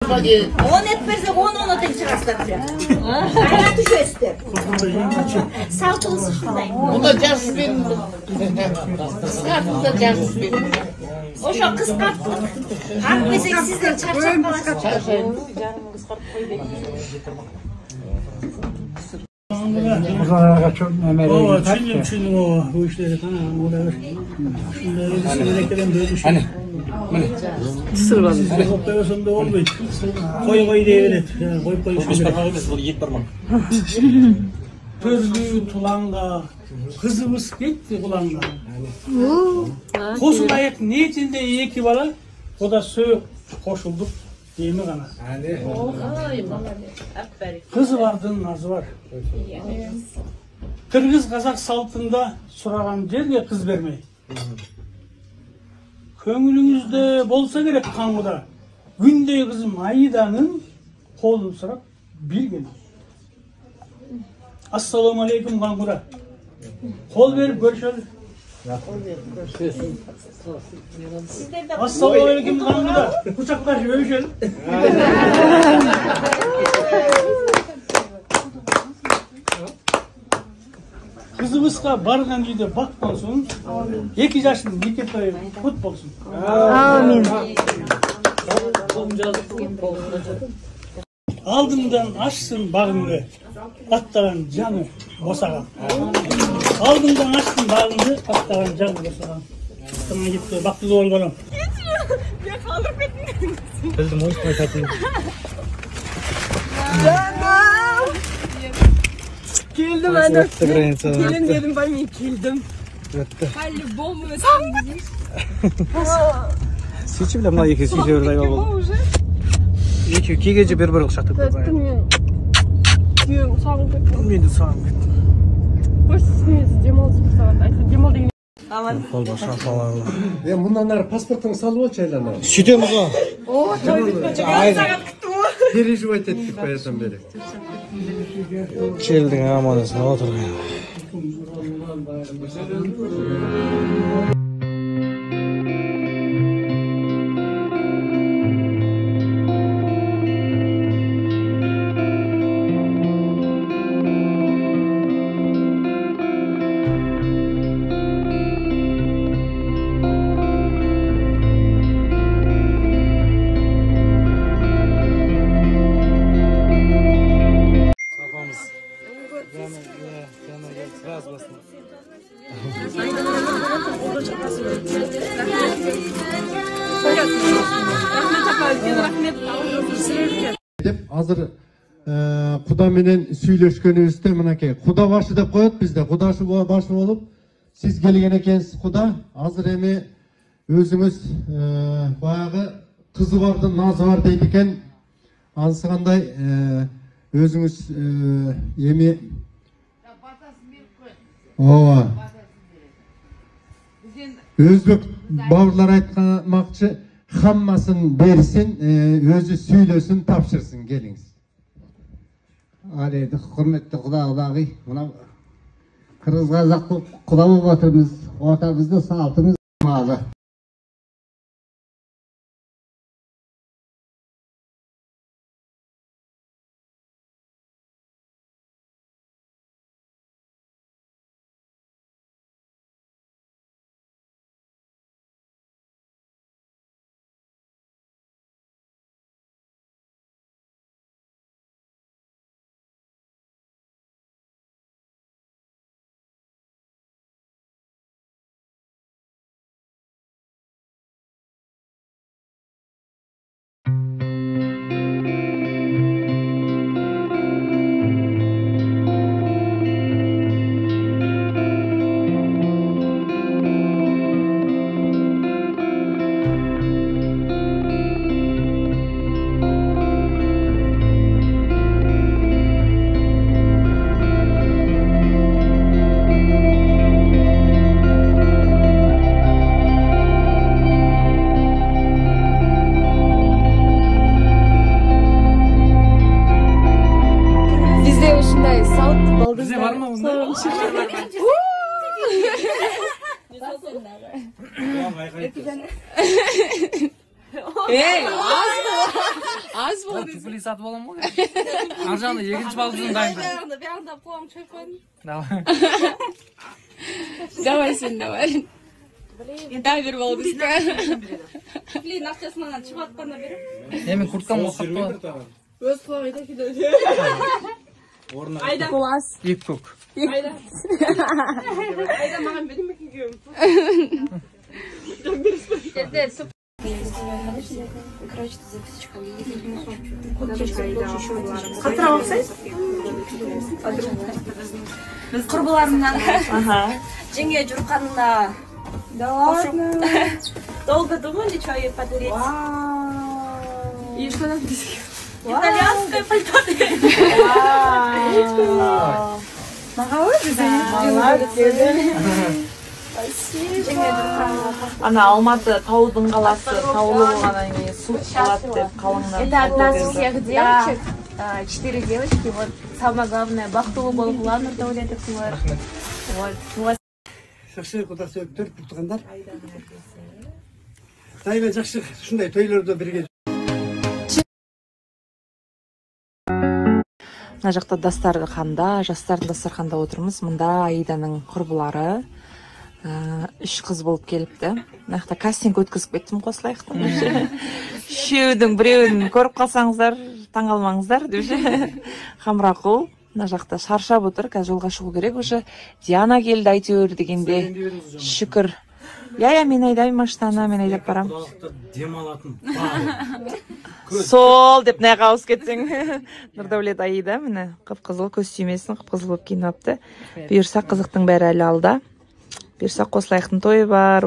Он эт берсе, он тең чыгасыздар. Кайра түшөсүздөр. Салтыбыз ушундай. Мында жашпен кыскартып да жашпен. Ошо кыскарттык. Антпесек сиздер чарчап каласыздар. Узарга чоң немере. Ооба, түшүндүм, түшүндүм, ооба. Бул иштери ушундай бөлүшүп. Ане, міне. Коюп койбосом да болбойт. Кой кой дей берет. Коюп коюш Беш бармак эмес, бул эки бармак. Төрдүү туланга кызыбыз кетти куланга. Косулайык ниетинде эки бала, куда сөөк кошулдук эми гана. Кызы бардын назы бар. Кыргыз казак салтында сураган жерге кыз бермей. Көңүлүңүздө болсо керек каңгуда. Күндөй кызым Аиданын колун сурап бир. Ассаламу алейкум каңгуда. Кол берип көрүшөлү. Ассаламу алейкум каңгуда. Кучакташып өбүшөлү. Кызыбызга барган үйдө бак болсун. Эки жашын нике тою кут болсун. Амин. Алдыңдан ашсын багыңды, аттаган жаны босаган. Алдыңдан ашсын багыңды, аттаган жаны босаган. Аттан кетти, бактылуу бол балам. Мен калдырып кеттим. Билдим, ой, айтатын. Жаным! Келдім ана. Келін дедім ба, мен келдім. По-любому. Сүйчү биле, мына эки сүйчү бир айбал болду. Эки кийгенче бир-бир кучактап көрдүм мен. Күйеуім сағынып кеттім. Мен де сағынып кеттім. Қойшы, сіз демалыс бір сағат. Айтса, демал деген. Кол баша салалы. Е, мындан ары паспортуңду салып алчы айлана. Сүйтөмүз го. О, той бүткөнчө бир сағат күттүм го. Переживать эттик баягыдан бери. Келдиң аман эсен отурган. Деп азыр куда менен сүйлөшкөнүбүздө мынакей куда башы деп коет бизде, кудашы башы болуп сиз келген экенсиз куда. Азыр эми өзүңүз баягы кызы бардын назы бар дейт экен. Анысы кандай, өзүңүз эми ооба өзбек бауырлар айтканмакчы, хаммасын берсин, өзү сүйлөсүн, тапшырсын. Келиңиз. Ал енді құрметті құда құдағи, мынау қырғыз қазақ құда болып отырмыз. Ортамызда салтымыз малы. Эй, аз Аз болды. Туфли сатып аламын ғой. Ар жағында екінші балдызын дайындап. Бәрінде құлағым шайып қойдым. Давай. Давай сен, давай. Дай бер балдызға. Блин, ақшасын ана шығып атқанда берем. Мен курткам оқып қойды. Өз құлағы айда кетеді. Айда. Класс. Екі көк. Айда. Айда маған бере ме күйеуім? Короче, записочка. Қатырақ оқысайсыз? Біз құрбыларымнан жеңге жұрқанына. Да ладно. Долго думали, что ей подарить. И что нам подарить? Итальянское пальто. Ана Алматы таудың қаласы, таулы болғаннан кейін суық болады деп қалыңнан. Это от нас всех девочек, 4 девочки. Вот самое главное, бақтылы болғыла Нұрдәулет Ақылар. Вот. Жакшы куда сөөктөр, тугандар. Дайыма жакшы ушундай тойлордо бирге. Мына жақта дастарханда, жастардың дастарханда отырмыз. Мында Аиданың құрбылары 3 қыз болып келіпті. Мына жақта кастинг өткізіп кеттім қосылайықтың. Үшеудің біреуін көріп қалсаңыздар, таңғалмаңыздар деп. Хамрақұл мына жақта шаршап отыр, қазір жолға шығу керек уже. Диана келді әйтеуір дегенде. Шүкір. Я, мен айдаймын машинаны, мен айдап барам. Сол деп мына жаққа ауысып кетсең. Нұрдәулет Аида міне қып-қызыл, көз тимесін, қып-қызыл болып киініп алыпты. Бұйырса қызықтың бәрі әлі алда. Бұйырса қосылайықтың тойы бар.